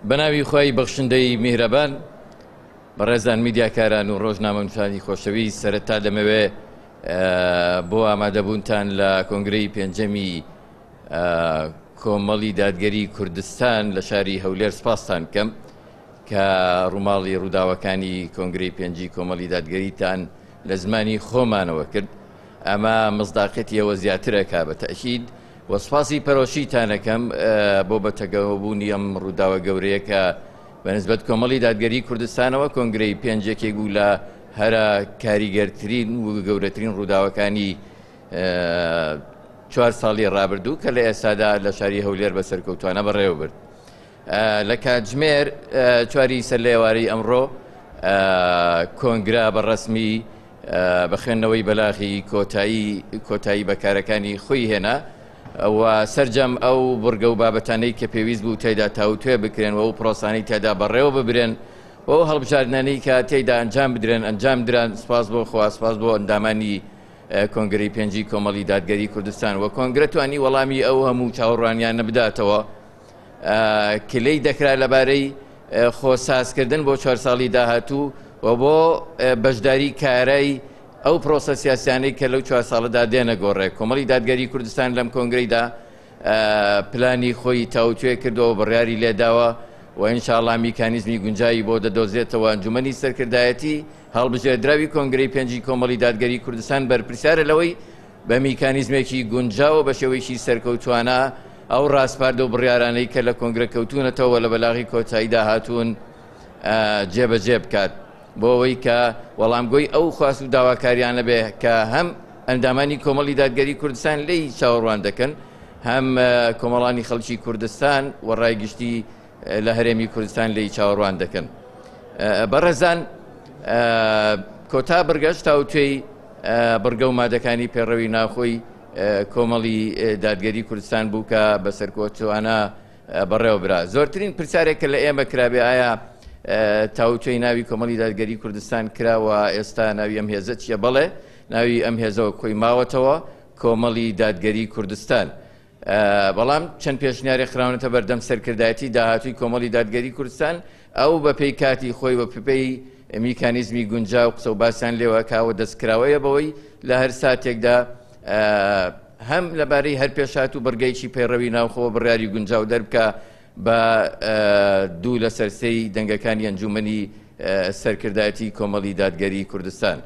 بەناوی خوای بەخشندەی میهرەبان. بەڕێزان میدیاکاران و ڕۆژنامەنووسانی خۆشەویست، سەرەتا دەمەوێ بۆ ئامادەبوونتان لە کۆنگرەی پێنجەمی کۆمەڵی دادگەری کوردستان لە شاری هەولێر سپاستان بکەم کە ڕووماڵی ڕووداوەکانی کۆنگرەی پێنجی کۆمەڵی دادگەریتان لە زمانی خۆمانەوە کرد. ئەمە مصداقیەتی ئەوە زیاترەکا بە تەئکید و سپاسی پەرۆشیتانەکەم بۆ بەتەگەوەبوونی ئەم ڕووداوە گەورەیە کە بە نسبەت کۆمەڵی دادگەری کوردستانەوە کۆنگرەی پێنج یەکێک بوو لە هەرە کاریگەرترین و گەورەترین ڕووداوەکانی چوار ساڵی ڕابردوو کە لە ئێستادا لە شاری هەولێر بە سەرکەوتوانە بەڕێوە برد. لە کاتژمێر چواری سەر لە ئێوارەی ئەمڕۆ کۆنگرە بە ڕەسمی بە خوێندنەوەی بەلاغی کۆتایی کۆتایی بە کارەکانی خۆی هێنا و سەرجەم ئەو بڕگە و بابەتانەی کە پێویست بوو تێدا تاوتوێ بکرێن و ئەو پرۆسانەی تێدا بەڕێوە ببرێن و ئەو هەڵبژاردنانەی کە تێیدا ئەنجام بدرێن ئەنجام دران. سپاس بۆ خوا، سپاس بۆ ئەندامانی کۆنگرەی پێنجی کۆمەڵی دادگەری کوردستان و کۆنگرە توانی وەڵامی ئەو هەموو چاوەڕوانیانە بداتەوە کە لێی دەکرا لەبارەی خۆسازکردن بۆ چوار ساڵی داهاتوو و بۆ بەشداری کارای ئەو پرۆسە سیاسیانەی کە لەو چوار ساڵەدا دێنە گۆڕێ. کۆمەڵی دادگەری کوردستان لەم کۆنگرەیدا پلانی خۆی تاوتوێ کردەوە، بڕیاری لێداوە و ئینشاءاللە میکانیزمی گونجاوی بۆ دەدۆزێتەوە. ئەنجومەنی سەرکردایەتی هەڵبژێردراوی کۆنگرەی پێنجی کۆمەڵی دادگەری کوردستان بەرپرسیارە لەوەی بە میکانیزمێکی گونجاو و بە شێوەیەکی سەرکەوتوانە ئەو ڕاسپاردە و بڕیارانەی کە لە کۆنگرە کەوتوونەتەوە لە بەلاغی کۆتاییدا هاتوون جێبەجێ بکات بۆ ئەوەی کە وەڵامگۆی ئەو خواست و داواکاریانە بێ کە هەم ئەندامانی کۆمەڵی دادگەری کوردستان لێی چاوەڕوان دەکەن، هەم کۆمەڵانی خەڵکی کوردستان و ڕای گشتی لە هەرێمی کوردستان لێی چاوەڕوان دەکەن. بەڕێزان کۆتا بڕگەش تاوتوێی بڕگە و مادەکانی پێڕەوی ناوخۆی کۆمەڵی دادگەری کوردستان بوو کە بە سەرکۆتوانە بەڕێوە برا. زۆرترین پرسیارێک کە لە ئێمە کرابێ ئایا تاوتوێی ناوی کۆمەڵی دادگەری کوردستان کراوە، ئێستا ناوی ئەم هێزە چییە؟ بەڵێ، ناوی ئەم هێزەوە کۆی ماوەتەوە کۆمەڵی دادگەری کوردستان. بەڵام چەند پێشنیارێک خراونەتە بەردەم سەرکردایەتی داهاتووی کۆمەڵی دادگەری کوردستان، ئەو بەپێی کاتی خۆی و پێی میکانیزمی گونجاو قسە و باسیان لێوە کاوە دەستکراوەیە بەوەی لە هەر ساتێکدا هەم لەبارەی هەر پێشهات و بڕگەیەکی پەیڕەوی ناوخۆوە بڕیاری گونجاو دەربکا بە دوو لەسەر سێی دەنگەکانی ئەنجوومەنی سەرکردایەتی کۆمەڵی دادگەری کوردستان.